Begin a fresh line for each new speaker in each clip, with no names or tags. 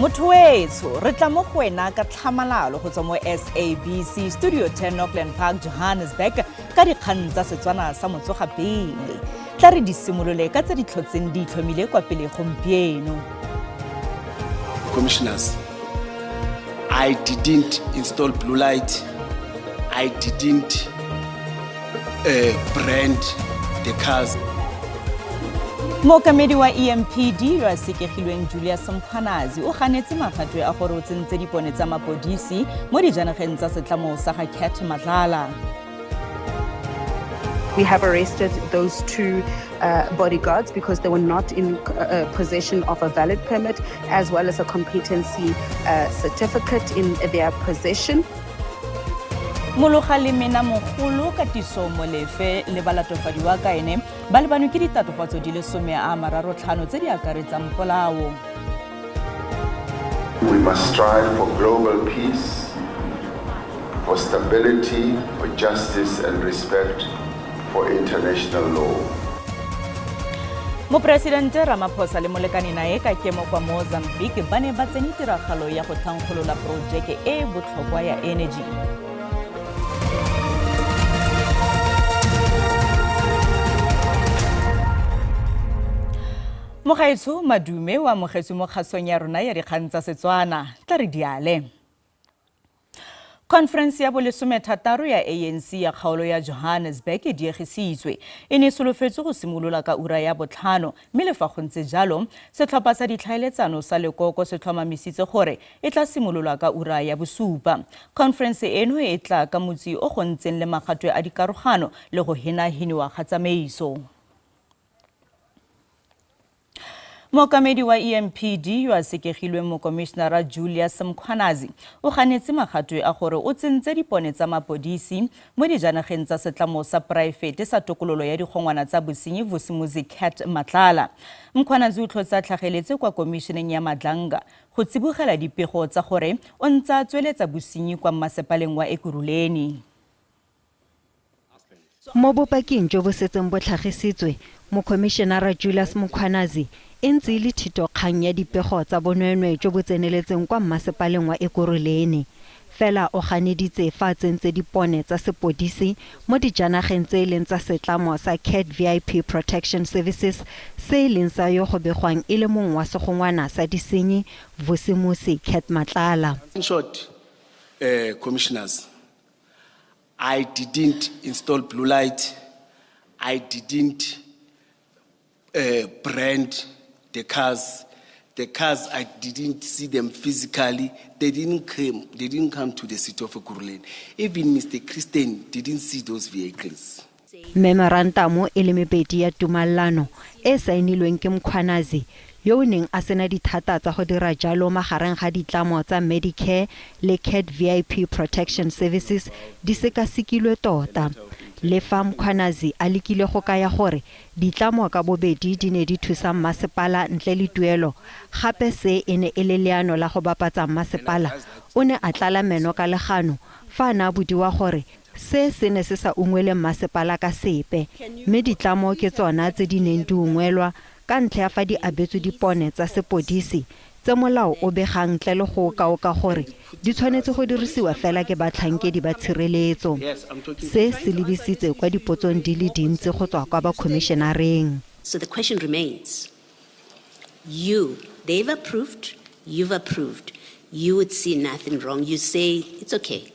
Motho wetsho, re tla mo go wena ka tlhamalalo go tswa mo SABC Studio 10, Auckland Park, Johannesburg, ka dikgang tsa Setswana sa motsoga pele. Tla re di simolole ka tse di tlhotseng di itlhomile kwa pele gompieno.
Commissioners, I didn't install blue light. I didn't brand the cars.
Mookamedi wa EMPD yo a sekegilweng Julius Mkhwanazi o ganetse magatwe a gore o tsentse dipone tsa mapodisi mo dijanageng tsa setlamo sa ga Cat Matlala.
We have arrested those two bodyguards because they were not in possession of a valid permit as well as a competency certificate in their possession.
Mologa le mena mogolo Katiso Molefe le balatofadiwa ka ene ba lebanwe ke ditatofatso di le 35 tse di akaretsang polao.
We must strive for global peace, for stability, for justice and respect for international law.
Moporesidente Ramaphosa le molekane nae ka kemo kwa Mozambique ba ne ba tsene tiragalo ya go thankgolola porojeke e e botlhokwa ya energy. Mogaetsho Madume o amogetswe mo kgasong ya rona ya dikgang tsa Setswana. Tla re diale. Conference ya bolesomethataro ya ANC ya kgaolo ya Johannesburg e diegisitswe. E ne e solofetswe go simolola ka ura ya botlhano, mme le fa go ntse jalo, setlhopha sa ditlhaeletsano sa lekoko se tlhomamisitse gore e tla simololwa ka ura ya bosupa. Conference eno e tla ka motsi o go ntseng le magatwe a dikarogano le go henaheniwa ga tsamaiso. Mookamedi wa EMPD yo a sekegilweng Mokomišenara Julius Mkhwanazi o ganetse magatwe a gore o tsentse dipone tsa mapodisi mo dijanageng tsa setlamo sa poraefete sa tokololo ya digongwana tsa bosenyi Vusimuzi Cat Matlala. Mkhwanazi o tlhotse a tlhageletse kwa komišeneng ya Madlanga go tsibogela dipego tsa gore o ntse a tsweletsa bosenyi kwa mmasepaleng wa Ekurhuleni.
Mo bopaking jo bo setseng bo tlhagisitswe, Mokhomišenara Julius Mkhwanazi e ntse e le thitokgang ya dipego tsa bonweenwee jo bo tseneletseng kwa mmasepaleng wa Ekurhuleni. Fela o ganeditse fa a tsentse dipone tsa sepodisi mo dijanageng tse e leng tsa setlamo sa Cat VIP Protection Services se e leng sa yo go begwang e le mong wa segongwana sa disenyi Vusimusi Cat Matlala.
In short, commissioners, I didn't install blue light. I didn't brand the cars. The cars, I didn't see them physically. They didn't come. They didn't come to the city of Ekurhuleni. Even Mr. Christian didn't see those vehicles.
Memorantamo e le mebedi ya tumalano e e saenilweng ke Mkhwanazi, yo o neng a sena dithata tsa go dira jalo magareng ga ditlamo tsa Medicare le Cat VIP Protection Services di sekasekilwe tota. Le fa Mkhwanazi a lekile go kaya gore ditlamo ka bobedi di ne di thusa mmasepala ntle le tuelo, gape se e ne e le leano la go bapatsa mmasepala, o ne a tlala meno ka legano fa a ne a bodiwa gore Se se ne se sa ungwele mmasepala ka sepe, mme ditlamo ke tsona tse di neng di ungwelwa ka ntlha ya fa di abetswe dipone tsa sepodisi tse molao o begang ntle le go okaoka gore di tshwanetse go dirisiwa fela ke batlhankedi ba tshireletso. Se se lebisitse kwa dipotsong di le dintsi go tswa kwa bakhomišenareng.
So the question remains, you, they've approved, you've approved, you would see nothing wrong. You say it's okay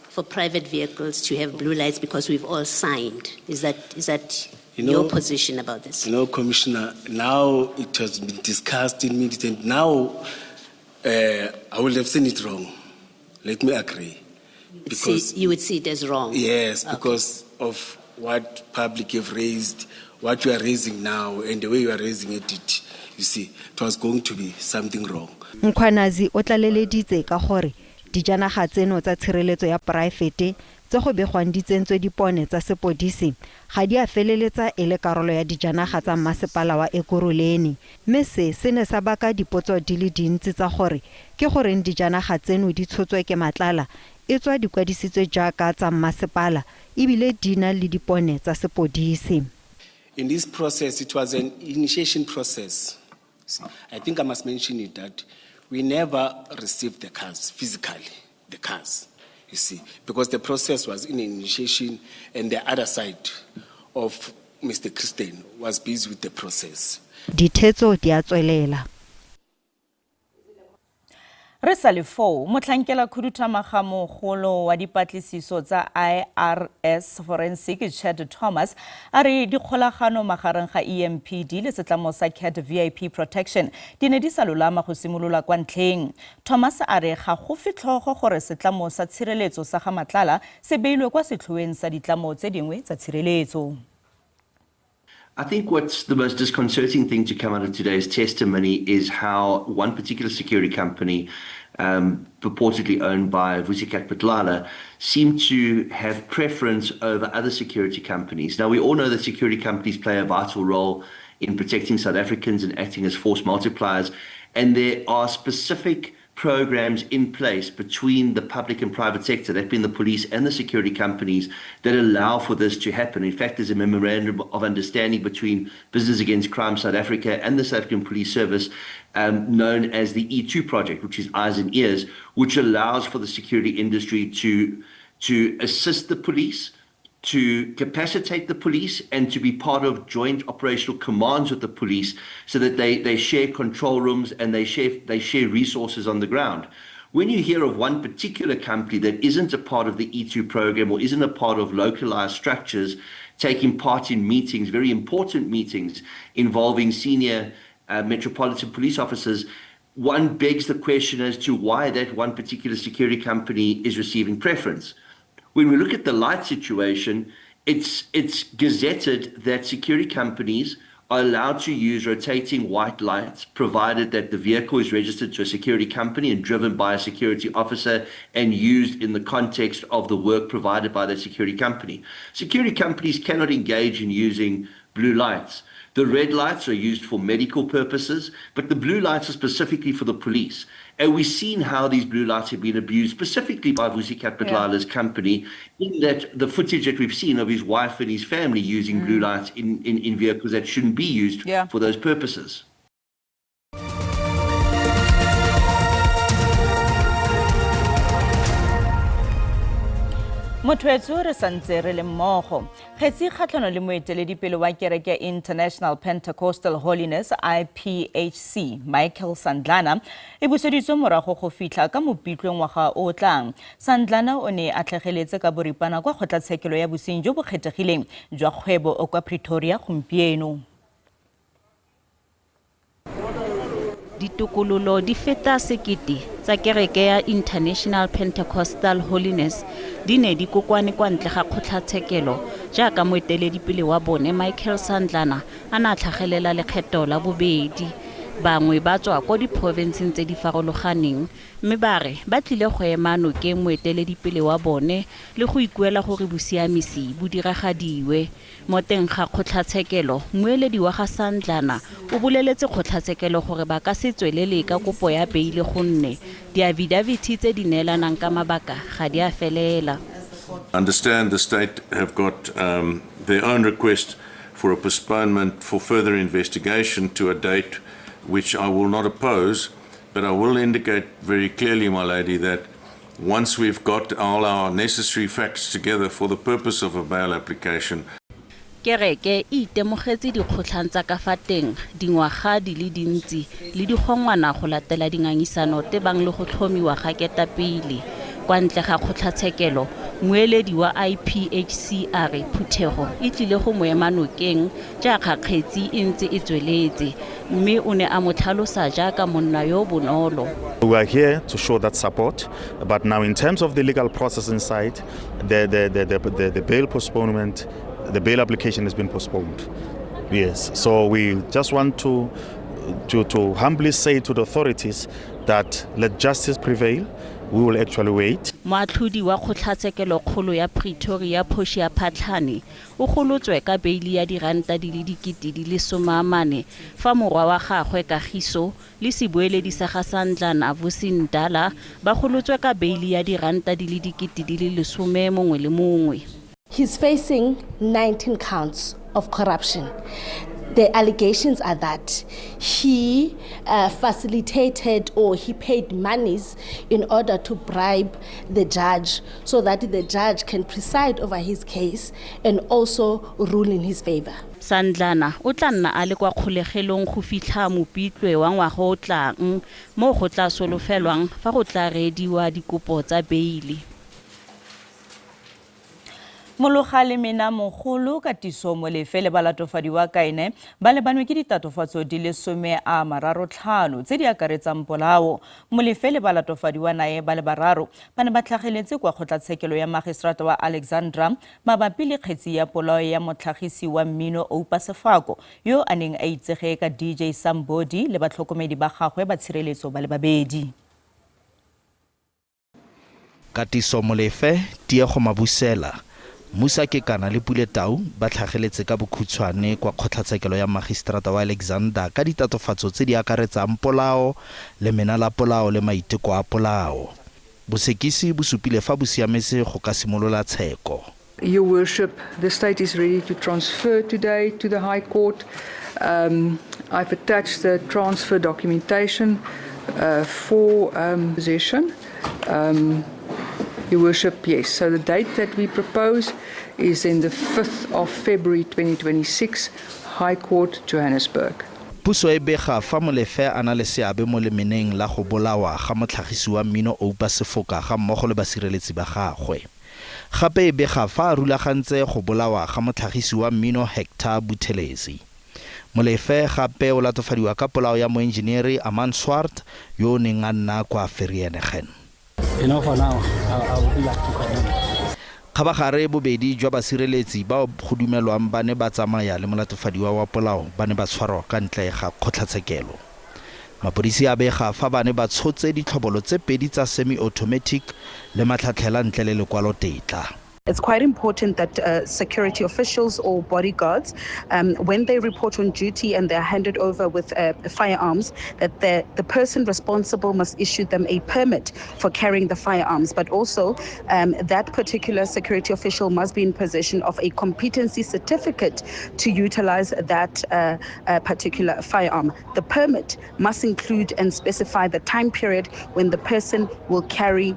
for private vehicles to have blue lights because we've all signed. Is that your position about this?
Commissioner, now it has been discussed in minutes, and now I will have seen it wrong. Let me agree.
Because you would see it as wrong.
Yes, because of what public have raised, what you are raising now, and the way you are raising it, it was going to be something wrong.
Mkhwanazi o tlaleleditse ka gore dijanaga tseno tsa tshireletso ya poraefete tse go begwang di tsentswe dipone tsa sepodisi ga di a feleletsa e le karolo ya dijanaga tsa mmasepala wa Ekurhuleni, mme se se ne sa baka dipotso di le dintsi tsa gore ke goreng dijanaga tseno di tshotswe ke Matlala e tswa di kwadisitswe jaaka tsa mmasepala ebile di na le dipone tsa sepodisi.
In this process, it was an initiation process. I think I must mention it that We never received the cars physically, the cars, you see, because the process was in initiation and the other side of Mr. Christian was busy with the process.
Dithetso di a tswelela.
Re sa le foo, motlhankela khuduthamaga mogolo wa dipatlisiso tsa IRS Forensic Chad Thomas a re dikgolagano magareng ga EMPD le setlamo sa Cat VIP Protection di ne di sa lolama go simolola kwa ntlheng. Thomas a re ga go fe tlhogo gore setlamo sa tshireletso sa ga Matlala se beilwe kwa setlhoeng sa ditlamo tse dingwe tsa tshireletso.
I think what's the most disconcerting thing to come out of today's testimony is how one particular security company, purportedly owned by Vusi Matlala, seemed to have preference over other security companies. Now, we all know that security companies play a vital role in protecting South Africans and acting as force multipliers, and there are specific programs in place between the public and private sector, that being the police and the security companies, that allow for this to happen. In fact, there's a memorandum of understanding between Business Against Crime South Africa and the South African Police Service, known as the E2 project, which is Eyes and Ears, which allows for the security industry to assist the police, to capacitate the police, and to be part of joint operational commands with the police so that they share control rooms and they share resources on the ground. When you hear of one particular company that isn't a part of the E2 program or isn't a part of localized structures taking part in meetings, very important meetings involving senior metropolitan police officers, one begs the question as to why that one particular security company is receiving preference. When we look at the light situation, it's gazetted that security companies are allowed to use rotating white lights, provided that the vehicle is registered to a security company and driven by a security officer and used in the context of the work provided by the security company. Security companies cannot engage in using blue lights. The red lights are used for medical purposes, but the blue lights are specifically for the police. And we've seen how these blue lights have been abused, specifically by Vusi Cat Matlala's company, in that the footage that we've seen of his wife and his family using blue lights in vehicles that shouldn't be used for those purposes.
Motho re santse re le mmogo. Kgetsi kgatlhano le moeteledipele wa kereke International Pentecostal Holiness, IPHC, Michael Sandlana e buseditswe morago go fitlha ka Mopitlwe ngwaga o o tlang. Sandlana o ne a tlhageletse ka boripana kwa kgotlatshekelo ya bosenyi jo bo kgethegileng jwa kgwebo kwa Pretoria gompieno.
Ditokololo di feta 1000 tsa kereke ya International Pentecostal Holiness di ne di kokoane kwa ntle ga kgotlatshekelo jaaka moeteledipele wa bone Michael Sandlana a ne a tlhagelela lekgetho la bobedi. Bangwe ba tswa kwa diporofenseng tse di farologaneng mme ba re ba tlile go ema nokeng moeteledipele wa bone le go ikuela gore bosiamisi bo diragadiwe. Mo teng ga kgotlatshekelo, mmueledi wa ga Sandlana o boleletse kgotlatshekelo gore ba ka se tswelele ka kopo ya beile gonne diafidafiti tse di neelanang ka mabaka ga di a felela.
Understand the state have got their own request for a postponement for further investigation to a date which I will not oppose, but I will indicate very clearly, my lady, that once we've got all our necessary facts together for the purpose of a bail application.
Kereke e itemogetse dikgotlhang tsa ka fa teng dingwaga di le dintsi le digongwana go latela dingangisano tebang le go tlhomiwa ga ketapele. Kwa ntle ga kgotlatshekelo, mmueledi wa IPHC a re phuthego e tlile go mo ema nokeng jaaka kgetsi e ntse e tsweletse, mme o ne a mo tlhalosa jaaka monna yo bonolo.
We are here to show that support, but now in terms of the legal process inside, the bail postponement, the bail application has been postponed. Yes, so we just want to humbly say to the authorities that let justice prevail. We will actually wait.
Moatlhodi wa kgotlatshekelo-kgolo ya Pretoria Portia Phatlhane o golotswe ka beili ya diranta di le 40,000 fa morwa wa gagwe Kagiso le sebueledi sa ga Sandlana Vusi Ndala ba golotswe ka beili ya diranta di le 10,000 mongwe le mongwe.
He's facing 19 counts of corruption. The allegations are that he facilitated or he paid monies in order to bribe the judge so that the judge can preside over his case and also rule in his favor.
Sandlana o tla nna a le kwa kgolegelong go fitlha Mopitlwe wa ngwaga o tlang mo go tla solofelwang fa go tla reediwa dikopo tsa beile.
Mologa le mena mogolo Katiso Molefe le balatofadiwa ka ene ba lebanwe ke ditatofatso di le 35 tse di akaretsang polao. Molefe le balatofadiwa nae ba le bararo ba ne ba tlhageletse kwa kgotlatshekelo ya magistrata wa Alexandra mabapi le kgetsi ya polao ya motlhagisi wa mmino Oupa Sefako yo a neng a itsege ka DJ Sumbody le batlhokomedi ba gagwe ba tshireletso ba le babedi.
Katiso Molefe, Tiego Mabusela, Musa Kekana le Pule Tau ba tlhageletse ka bokhutshwane kwa kgotlatshekelo ya magistrata wa Alexander ka ditatofatso tse di akaretsang polao, lemena la polao le maiteko a polao. Bosekisi bo supile fa bo siametse go ka simolola tsheko.
Your Worship, the state is ready to transfer today to the High Court. I've attached the transfer documentation for possession. Your Worship, yes. So the date that we propose is in the 5th of February 2026, High Court, Johannesburg.
Puso e bega fa Molefe a na le seabe mo lemeneng la go bolawa ga motlhagisi wa mmino Oupa Sefoka ga mmogo le basireletsi ba gagwe. Gape e bega fa a rulagantse go bolawa ga motlhagisi wa mmino Hector Buthelezi. Molefe gape o latofadiwa ka polao ya moenjenere Aman Swart yo o neng a nna kwa Vereeniging.
For now, I would like to comment.
Kgabagare bobedi jwa basireletsi bao go dumelwang ba ne ba tsamaya le molatofadiwa wa polao ba ne ba tshwarwa ka ntle ga kgotlatshekelo. Mapodisi a bega fa ba ne ba tshotse ditlhobolo tse pedi tsa semi-automatic le matlhatlhela ntle le lekwalo tetla.
It's quite important that security officials or bodyguards, when they report on duty and they're handed over with firearms, that the person responsible must issue them a permit for carrying the firearms. But also, that particular security official must be in possession of a competency certificate to utilize that particular firearm. The permit must include and specify the time period when the person will carry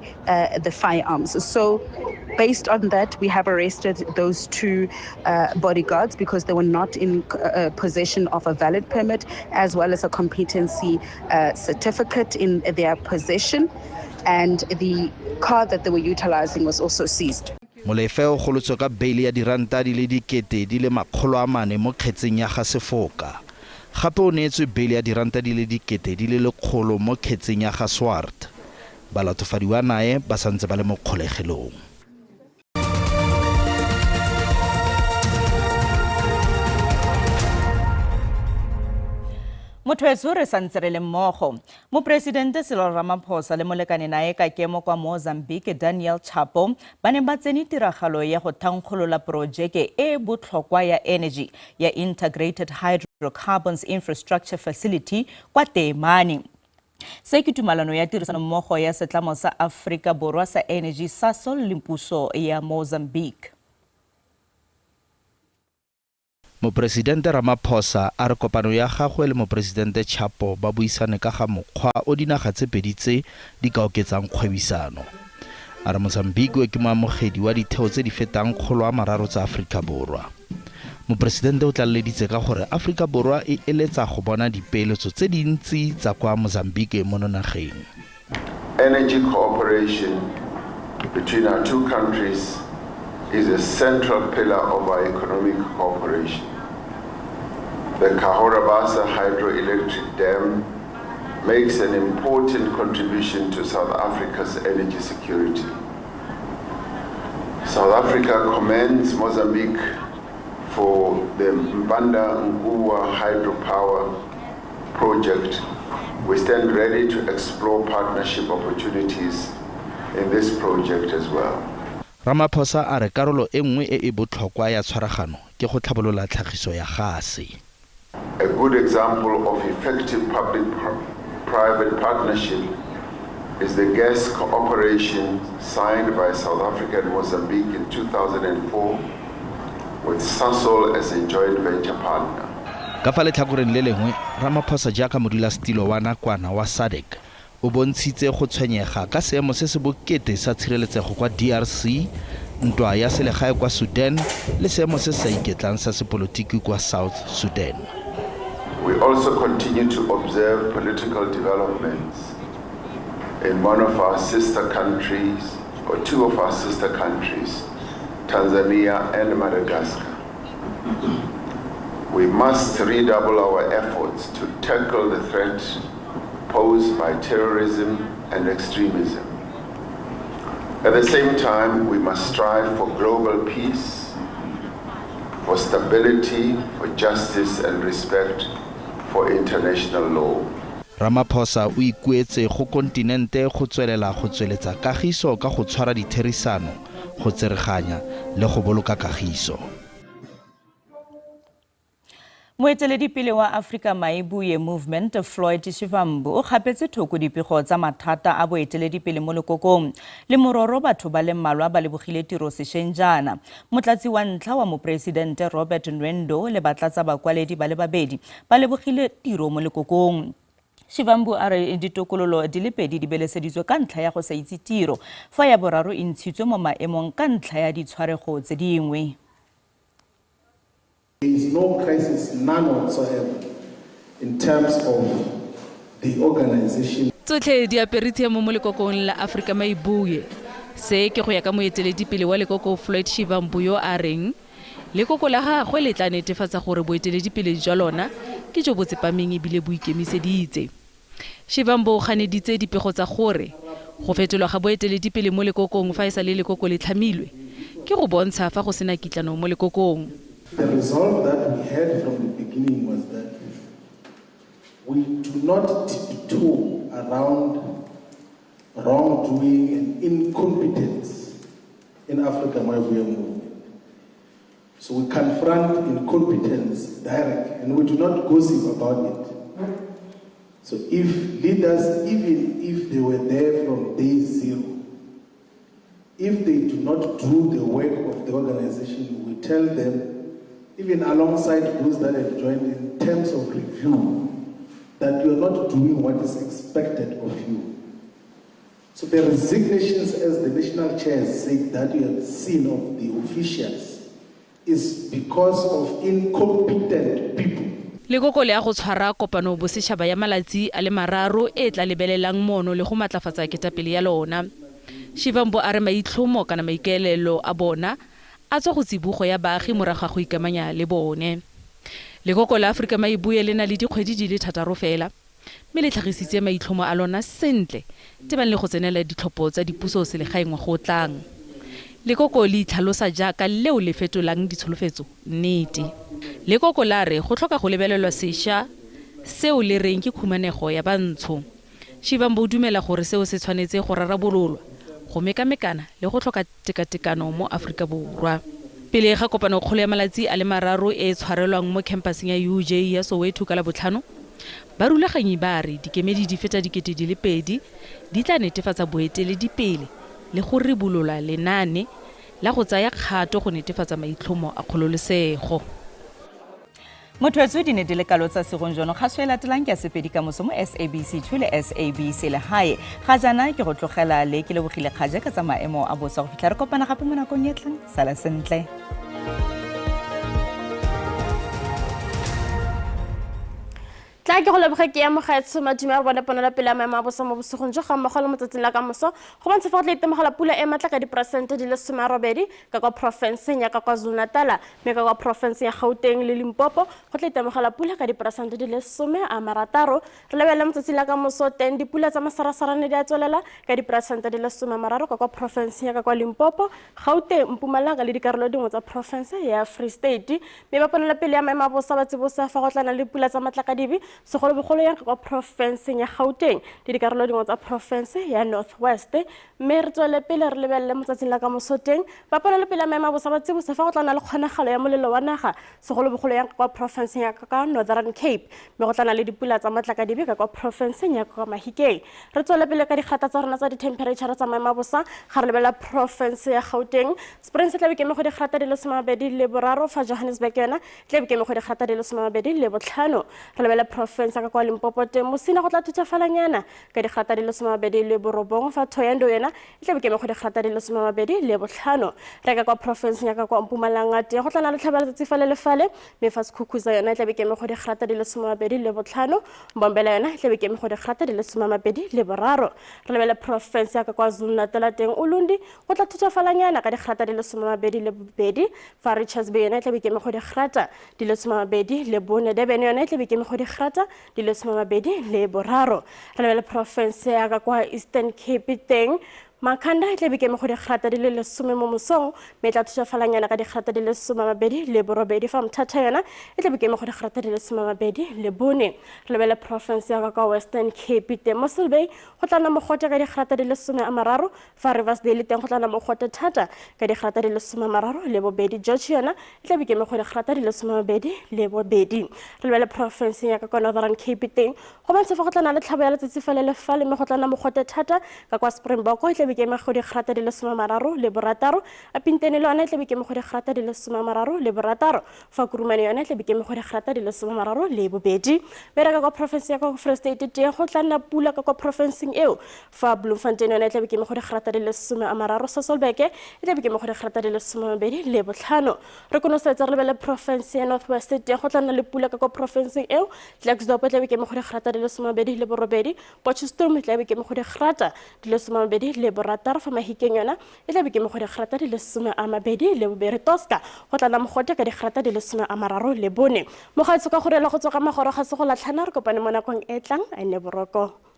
the firearms. So, based on that, we have arrested those two bodyguards because they were not in possession of a valid permit as well as a competency certificate in their possession, and the car that they were utilizing was also seized.
Molefe o golotswe ka beile ya diranta di le 400,000 mo kgetseng ya ga Sefoka. Gape o neetswe beile ya diranta di le 100,000 mo kgetseng ya ga Swart. Balatofadiwa nae ba santse ba le mo kgolegelong.
Motho etsho re santse re le mmogo. Moporesidente Cyril Ramaphosa le molekane nae ka kemo kwa Mozambique Daniel Chapo ba ne ba tsene tiragalo ya go thankgolola porojeke e botlhokwa ya energy ya Integrated Hydrocarbons Infrastructure Facility kwa Teemane. Se ke tumalano ya tirisanommogo ya setlamo sa Aforika Borwa sa Energy Sasol le puso ya Mozambique.
Moporesidente Ramaphosa a re kopano ya gagwe le moporesidente Chapo ba buisane ka ga mokgwa o dinaga tse pedi tse di ka oketsang kgwebisano. A re Mozambique ke moamogedi wa ditheo tse di fetang 300 tsa Aforika Borwa. Moporesidente o tlaleleditse ka gore Aforika Borwa e eletsa go bona dipeeletso tse dintsi tsa kwa Mozambique mo nageng.
Energy cooperation between our two countries is a central pillar of our economic cooperation. The Cahora Bassa hydroelectric dam makes an important contribution to South Africa's energy security. South Africa commends Mozambique for the Mphanda Nkuwa hydropower project. We stand ready to explore partnership opportunities in this project as well.
Ramaphosa a re karolo e nngwe e e botlhokwa ya tshwaragano ke go tlhabolola tlhagiso ya gase.
A good example of effective public-private partnership is the gas cooperation signed by South Africa and Mozambique in 2004 with Sasol as a joint venture partner.
Ka fa letlhakoreng le lengwe, Ramaphosa jaaka modulasetilo wa nakwana wa SADC o bontshitse go tshwenyega ka seemo se se bokete sa tshireletsego kwa DRC, ntwa ya selegae kwa Sudan le seemo se se sa iketlang sa sepolotiki kwa South Sudan.
We also continue to observe political developments in one of our sister countries, or two of our sister countries, Tanzania and Madagascar. We must redouble our efforts to tackle the threat posed by terrorism and extremism. At the same time, we must strive for global peace, for stability, for justice and respect for international law.
Ramaphosa o ikuetse go kontinente go tswelela go tsweletsa kagiso ka go tshwara ditherisano, go tsereganya le go boloka kagiso.
Moeteledipele wa Africa Mayibuye Movement Floyd Shivambu o kgapetse thoko dipego tsa mathata a boeteledipele mo lekokong. Le mororo batho ba le mmalwa ba lebogile tiro sešweng jaana. Motlatsi wa ntlha wa moporesidente Robert Nwendo le batlatsa bakwaledi ba le babedi ba lebogile tiro mo lekokong. Shivambu a re ditokololo di le pedi di beleseditswe ka ntlha ya go sa itse tiro, fa ya boraro e ntshitswe mo maemong ka ntlha ya ditshwarego tse dingwe.
There is no crisis, none whatsoever, in terms of the organization.
Tsotlhe di apere tshiamo mo lekokong la Afrika Mayibuye. Se ke go ya ka moeteledipele wa lekoko Floyd Shivambu yo a reng lekoko la gagwe le tla netefatsa gore boeteledipele jwa lona ke jo bo tsepameng ebile bo ikemiseditse. Shivambu o ganeditse dipego tsa gore go fetolwa ga boeteledipele mo lekokong fa e sa le lekoko le tlhamilwe ke go bontsha fa go sena kitlano mo lekokong.
The resolve that we had from the beginning was that we do not tiptoe around wrongdoing and incompetence in Africa Mayibuye movement. So we confront incompetence directly and we do not gossip about it. So if leaders, even if they were there from day zero, if they do not do the work of the organization, we tell them, even alongside those that have joined in terms of review, that you are not doing what is expected of you. So the resignations, as the national chair said, that you have seen of the officials, is because of incompetent people.
Lekoko le ya go tshwara kopano bosetšhaba ya malatsi a le mararo e tla lebelelang mono le go matlafatsa ketapele ya lona. Shivambu a re maitlhomo kana maikaelelo a bona a tswa go tsibogo ya baagi morago ga go ikamanya le bone. Lekoko la Afrika Mayibuye le na le dikgwedi di le thataro fela mme le tlhagisitse maitlhomo a lona sentle tebang le go tsenela ditlhopho tsa dipuso selegae ngwaga o tlang. Lekoko le itlhalosa jaaka leo le fetolang ditsholofetso nnete. Lekoko la re go tlhoka go lebelelwa sešwa seo le reng ke khumanego ya bantsho. Shivambu o dumela gore seo se tshwanetse go rarabololwa go mekamekana le go tlhoka tekatekano mo Aforika Borwa. Pele ga kopanokgolo ya malatsi a le mararo e e tshwarelwang mo khempaseng ya UJ ya Soweto ka Labotlhano, barulaganyi ba re dikemedi di feta 2000 di tla netefatsa boeteledipele le go ribolola lenaane la go tsaya kgato go netefatsa maitlhomo a kgololesego.
Motho di ne di le kalo tsa segong jono. Kgaso e latelang ke ya Sepedi ka moso mo SABC 2 le SABC Legae. Ga jaana ke go tlogela le ke lebogile kgaje ka tsa maemo a bosa go fitlha re kopana gape mo nakong e tlang. Sala sentle.
Tla ke go leboge ke amogetse madume a bone ponelo pele ya maemo a bosa mo bosigong jo ga mmogo le motsatsing la ka moso go bontsha fa go tla itemogela pula e matla ka diperesente di le 80 ka kwa porofenseng ya ka KwaZulu-Natal, mme ka kwa porofenseng ya Gauteng le Limpopo go tla itemogela pula ka diperesente di le 60. Re lebelele motsatsing la ka moso teng dipula tsa masarasarane di a tswelela ka diperesente di le 30 ka kwa porofenseng ya ka kwa Limpopo, Gauteng, Mpumalanga le dikarolo dingwe tsa porofense ya Free State. Mme ba ponelo pele ya maemo a bosa ba tsibosa fa go tla na le pula tsa matlakadibe Segolobogolo yang kwa porofenseng ya Gauteng le dikarolo dingwe tsa porofense ya North West. Mme re tswele pele re lebelele mo tsatsing la ka moso teng. Ba ponelopele ya maemo a bosa ba tsibosa fa go tla nna le kgonagalo ya molelo wa naga, segolobogolo yang kwa porofenseng ya ka Northern Cape, mme go tla nna le dipula tsa matlakadibe ka kwa porofenseng ya kwa Mahikeng. Re tswele pele ka dikgata tsa rona tsa dithemphereitšhara tsa maemo a bosa ga re lebelela porofense ya Gauteng. Springs e tla be keme go dikgata di le 23, fa Johannesburg yona e tla be keme go dikgata di le 25. Re lebelele porofense ya ka kwa Limpopo teng, Musina go tla thuthafalanyana ka dikgata di le 29, fa Thohoyandou yona e tla be keme go dikgata di le 25. Re ka kwa porofenseng ya ka kwa Mpumalanga teng, go tla nna le tlhaba letsatsi fale le fale, mme fa Sekhukhuza yona e tla be keme go dikgata di le 25, Mbombela yona e tla be keme go dikgata di le 23. Re lebelele porofense ya ka kwa Zulu-Natal teng, Ulundi go tla thuthafalanyana ka dikgata di le 22, fa Richards Bay yona e tla be keme go dikgata di le 24, Durban yona e tla be keme go dikgata di le 23. Re lebelele porofense ya ka kwa Eastern Cape teng, Makhanda e tla be keme go dikgata di le 10 mo mosong, mme e tla thuthafalanyana ka dikgata di le 28, fa Mthatha yona e tla be keme go dikgata di le 24. Re lebelele porofense ya ka kwa Western Cape teng, Mossel Bay go tla nna mogote ka dikgata di le 30, fa Riversdale teng go tla nna mogote thata ka dikgata di le 32. George yona e tla be keme go dikgata di le 22. Re lebelele porofenseng ya ka kwa Northern Cape teng, go bontsha fa go tla nna le tlhabo ya letsatsi fale le fale, mme go tla nna mogote thata ka kwa Springbok e tla be keme go dikgata di le 36, Apintene le yona e tla be keme go dikgata di le 36, fa Kurumane yona e tla be keme go dikgata di le 32. Bereka kwa porofenseng ya kwa Free State teng, go tla nna pula ka kwa porofenseng eo, fa Bloemfontein yona e tla be keme go dikgata di le 30, Sasolburg e tla be keme go dikgata di le 25. Re konosetsa re lebelele porofense ya North West teng, go tla nna le pula ka kwa porofenseng eo, Klerksdorp e tla be keme go dikgata di le 28, Potchefstroom e tla be keme go dikgata di le 26, fa Mahikeng yona e tla be keme go dikgata di le 22. Tosca go tla nna mogote ka dikgata di le 34. Mogaetsho ka go rialo go tswa ka magoro ga se go latlhana, re kopane mo nakong e tlang, a nne boroko.